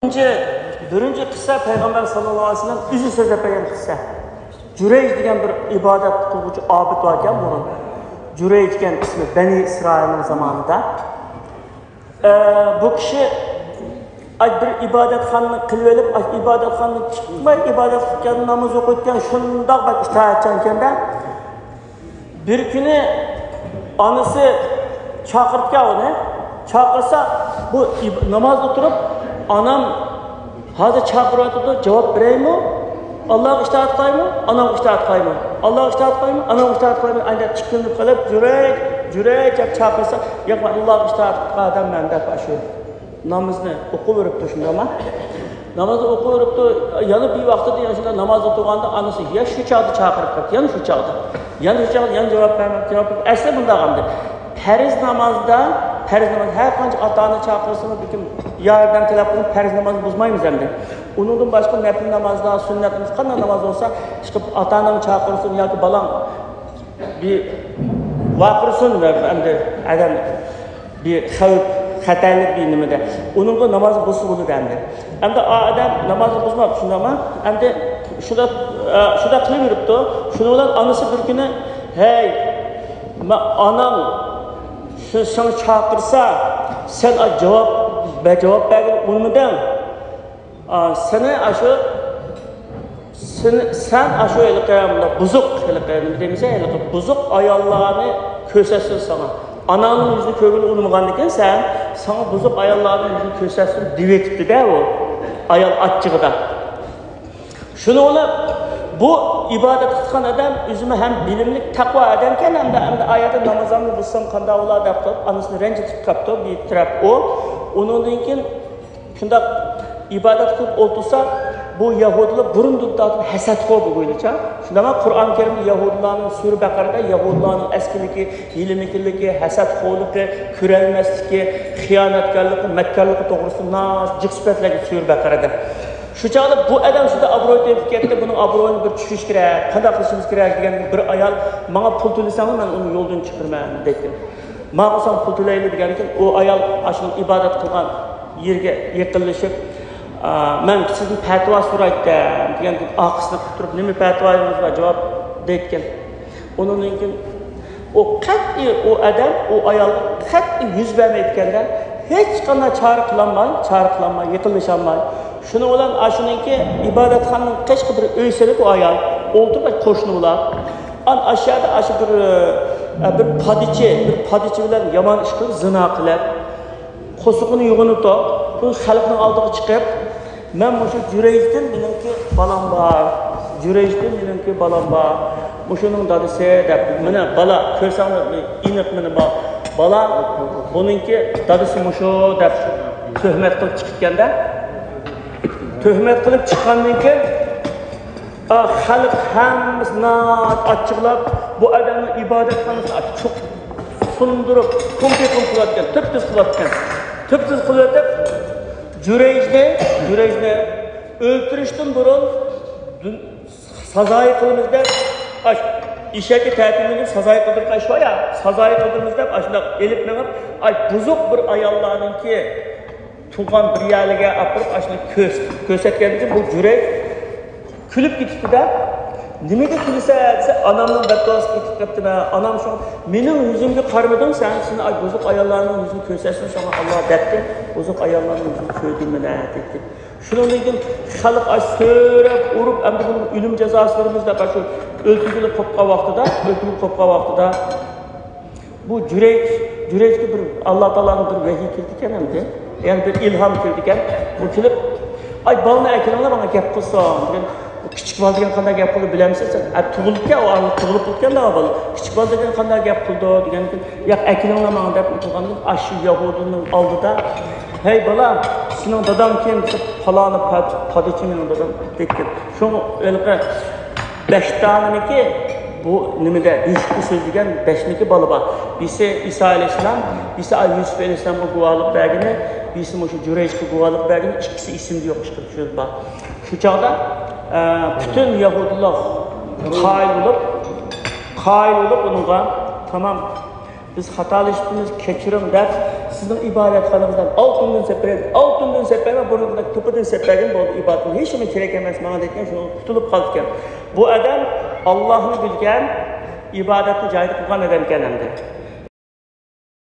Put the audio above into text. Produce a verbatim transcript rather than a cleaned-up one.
بىرىنچى، بىرىنچى قىسسە پەيغەمبەر ساللاللاھۇ ئەلەيھى ۋەسەللەم ئۆزى سۆزلەپ بەرگەن قىسسە. جۇرەيج دېگەن بىر ئىبادەت قىلغۇچى ئابىد باركەن بۇنىڭ. جۇرەيج دېگەن ئىسمى، بەنى ئىسرائىلنىڭ زامانىدا. ئە، بۇ كىشى، ئاي، بىر ئىبادەتخانىنى قىلىۋېلىپ، ئاي، ئىبادەتخانىدىن چىقماي ئىبادەت قىلىدىكەن، ناماز ئوقۇيدىكەن، شۇنداق بەك ئىتائەتچان ئىكەن-دە. بىر كۈنى ئانىسى چاقىرىپكەن ئۇنى. چاقىرسا، بۇ ئىب-، نامازدا تۇرۇپ، ئانام ھازىر چاقىرىۋاتىدۇ، جاۋاب بېرەيمۇ؟ ئاللاغا ئىتائەت قىلايمۇ؟ ئانامغا ئىتائەت قىلايمۇ؟ ئاللاغا ئىتائەت قىلايمۇ؟ ئانامغا ئىتائەت قىلايمۇ؟ ئەندە تىكلىنىپ قېلىپ، جۇرەيج، جۇرەيج دەپ چاقىرسا، ياق، مەن ئاللاغا ئىتائەت قىلىدىغان ئادەممەن دەپ، ئاشۇ نامىزىنى ئوقۇۋېرىپتۇ شۇنداقما؟ نامازنى ئوقۇۋېرىپتۇ، يەنە بىر ۋاقتىدا يەنە شۇنداق نامازدا تۇرغاندا ئانىسى، يا شۇ چاغدا چاقىرىپ قاپتۇ، يەنە شۇ چاغدا. يەنە شۇ چاغدا، يەنە جاۋاب بەرمەپتۇ، جاۋاب بەرمەپتۇ. ئەسلى بۇنداق ئەمدى. پەرز نامازدا، پەرز ناماز، ھەر قانچە ئاتا-ئانا چاقىرسىمۇ، بىر كىم ياردەم تەلەپ قىلىپ پەرز نامازنى بۇزمايمىز ئەمدى. ئۇنىڭدىن باشقا نەپلى نامازدا، سۈننەت ناماز، قانداق ناماز بولسا، چىقىپ ئاتا-ئانام چاقىرسۇن ياكى بالاڭ بىر ۋارقىرىسۇن ئەمدى ئادەم بىر خەۋپ، خەتەرلىك بىر نېمىدە. ئۇنىڭغا ناماز بۇزسا بولىدۇ ئەمدى. ئەمدى ئا-، ئادەم نامازنى بۇزماپتۇ، شۇنداقما؟ ئەمدى شۇنداق، ئە، شۇنداق قىلىۋېرىپتۇ. شۇنىڭ بىلەن ئانىسى بىر كۈنى، ھەي، ما-، ئاناڭ شۇ ساڭا چاقىرسا، سەن ئا-، جاۋاب، بە-، جاۋاب بەرگىلى ئۇنىمىدىڭ. ئا، سېنى ئاشۇ، سېنى، سەن ئاشۇ ھېلىقى مۇنداق بۇزۇق، ھېلىقى نېمە دەيمىز، ھېلىقى بۇزۇق ئاياللارنى كۆرسەتسۇن ساڭا. ئاناڭنىڭ يۈزىنى كۆرگىلى ئۇنىمىغاندىكىن سەن، ساڭا بۇزۇق ئاياللارنىڭ يۈزىنى كۆرسەتسۇن دېيىۋېتىپتۇ-دە ئۇ ئايال ئاچچىقىدا. شۇنىڭ بىلەن بۇ ئىبادەت قىلغان ئادەم ئۆزىمۇ ھەم بىلىملىك، تەقۋا ئادەمكەن، ھەمدە، ھەمدە ئايەتتە نامازلارنى بۇزسام قانداق بولا دەپ تۇرۇپ، ئانىسىنى رەنجىتىپ قاپتۇ بىر تەرەپ ئۇ. ئۇنىڭدىن كېيىن شۇنداق ئىبادەت قىلىپ ئولتۇرسا، بۇ يەھۇدىيلار بۇرۇندىن تارتىپ ھەسەتخور بولغىنىچە. شۇنداقمۇ قۇرئان كەرىمدە يەھۇدىيلارنىڭ، سۈرە بەقەرەدە يەھۇدىيلارنىڭ ئەسكىلىكى، ھىيلە-مىكىرلىكى، ھەسەتخورلۇقى، كۆرەلمەسلىكى، خىيانەتكارلىقى، مەككارلىقى توغرىسىدا ناھايىتى جىق سۈپەتلەرگە سۈرە بەقەرەدە. شۇ چاغدا بۇ ئادەم شۇنداق ئابرۇي تېپىپ كەتتى، بۇنىڭ ئابرۇيىنى بىر چۈشۈرۈش كېرەك، قانداق قىلىشىمىز كېرەك دېگەن بىر ئايال، ماڭا پۇل تۆلىسەڭلار مەن ئۇنى يولدىن چىقىرىمەن دېدى. ماقۇل، ساڭا پۇل تۆلەيلى دېگەندىكىن، ئۇ ئايال ئاشۇ ئىبادەت قىلغان يېرىگە يېقىنلىشىپ، «ئا، مەن سىزدىن پەتىۋا سورايتتىم» دېگەندىن ئارقىسىنى قىلىپ تۇرۇپ، «نېمە پەتىۋايىڭىز بار؟ جاۋاب» دەيدىكەن. ئۇنىڭدىن كېيىن ئۇ قەتئىي، ئۇ ئادەم، ئۇ ئايالغا قەتئىي يۈز بەرمەيدىكەن-دە، ھېچقانداق چارە قىلالماي، چارە قىلالماي، يېقىنلىشالماي. شۇنىڭ بىلەن ئاشۇنىڭكى ئىبادەتخانىنىڭ قېشىغا بىر ئۆي سېلىپ، ئۇ ئايال ئولتۇرۇپ، قوشنا بولاپ، ئان ئاشۇ يەردە ئاشۇ بىر، ئە، بىر پادىچى، بىر پادىچى بىلەن يامان ئىش قىلىپ، زىنا قىلىپ، قورسىقىنى يوغىنىتىپ، بۇ خەلقنىڭ ئالدىغا چىقىپ، «مەن مۇشۇ جۈرەيجدىن مېنىڭكى بالام بار، جۈرەيجدىن مېنىڭكى بالام بار، مۇشۇنىڭ دادىسى» دەپ، مانا بالا، كۆرسەڭلار، ئېنىق مانا با-، بالا، «بۇنىڭكى دادىسى مۇشۇ» دەپ تۆھمەت قىلىپ چىقىپكەن-دە. تۆھمەت قىلىپ چىققاندىن كېيىن، ئا، خەلق ھەممىسى ناھايىتى ئاچچىقلاپ، بۇ ئادەمنىڭ ئىبادەتخانىسىنى ئاچچىق سۇندۇرۇپ، كۇمپىكۇم قىلىۋەتكەن، تۈپتۈز قىلىۋەتكەن. تۈپتۈز قىلىۋېتىپ، جۈرەيجنى، جۈرەيجنى ئۆلتۈرۈشتىن بۇرۇن دۈن-، سازايى قىلىمىز دەپ، ئاش-، ئېشەككە تەتۈرمىنى سازايى قىلدۇرۇپ، ئاش-، شۇ يا، سازايى قىلدۇرىمىز دەپ، ئاشۇنداق ئېلىپ مېڭىپ، ئاي، بۇزۇق بىر ئاياللارنىڭكى تۇغقان بىر يەرلىگە ئاپىرىپ، ئاشۇنى كۆرس-، كۆرسەتكەندىن كېيىن بۇ جۈرەيج كۈلۈپ كېتىپتۇ-دە. «نېمىگە كۈلىسەن؟» دېسە، «ئانامنىڭ بەددۇئاسى كېتىپ قاپتىمەن. ئانام شۇ مېنىڭ يۈزۈمگە قارىمىدىڭ سەن، سېنى ئاي بۇزۇق ئاياللارنىڭ يۈزىنى كۆرسەتسۇن ساڭا ئاللا دەپتىم. بۇزۇق ئاياللارنىڭ يۈزىنى كۆردۈم مەن» دېدى. شۇنىڭدىن كېيىن خەلق ئاش سۆرەپ، ئۇرۇپ، ئەمدى بۇنى ئۆلۈم جازاسى بېرىمىز دەپ، شۇ ئۆلتۈرگىلى قوپقان ۋاقتىدا، ئۆلتۈرگىلى قوپقان ۋاقتىدا، بۇ جۈرەيج، جۈرەيجگە بىر ئاللا تائالانىڭ بىر ۋەھىي كېلىدىكەن ئەمدى. يەنى بىر ئىلھام كېلىدىكەن. بۇ كېلىپ، «ئاي، بالىنى ئەكېلىڭلار، ماڭا گەپ قىلسۇن» دېگەن. «بۇ كىچىك بالا دېگەن قانداق گەپ قىلىدۇ بىلەمسىز سىز؟ ئە، تۇغۇلۇپكەن، ئۇ تۇغۇلۇپ بولۇپكەن داۋا بالا. كىچىك بالا دېگەن قانداق گەپ قىلىدۇ؟» دېگەندىكىن، «ياق، ئەكېلىڭلار ماڭا» دەپ قىلغاندىن، ئاشۇ يەھۇدىينىڭ ئالدىدا، «ھەي بالا، سېنىڭ داداڭ كىم؟» دېسە، «پالانى پاد-، پادىچى مېنىڭ دادام» دەيدىكەن. شۇڭا ھېلىقى بەش دانىنىڭكى بۇ نېمىدە، بېشىقتا سۆزلىگەن بەشنىڭكى بالا بار. بىرسى ئىسا ئەلەيھىسسالام، بىرسى يۈسۈپ ئەلەيھىسسالامغا گۇۋاھلىق بەرگىنى، بىرسى مۇشۇ جۈرەيجقا گۇۋاھلىق بەرگىنى، ئىككىسى ئېسىمدە يوق، ئىككى سۆز بار. شۇ چاغدا، ئە، پۈتۈن يەھۇدىيلار قايىل بولۇپ، قايىل بولۇپ ئۇنىڭغا، «تامام، بىز خاتالىشىپتىمىز، كەچۈرۈڭ» دەپ، سىزنىڭ ئىبادەتخانىڭىزدىن ئالتۇندىن سېلىپ بېرەي، ئالتۇندىن سېلىپ بەرمەي، بۇرنىدىكى توپىدىن سېلىپ بەرگىن، بولدى، ئىبادەتنىڭ ھېچنېمە كېرەك ئەمەس ماڭا دەيدىكەن، شۇنىڭغا قۇتۇلۇپ قالىدىكەن. بۇ ئادەم ئاللاھنى بىلگەن، ئىبادەتنى جايىدا قىلغان ئادەمكەن ئەمدى.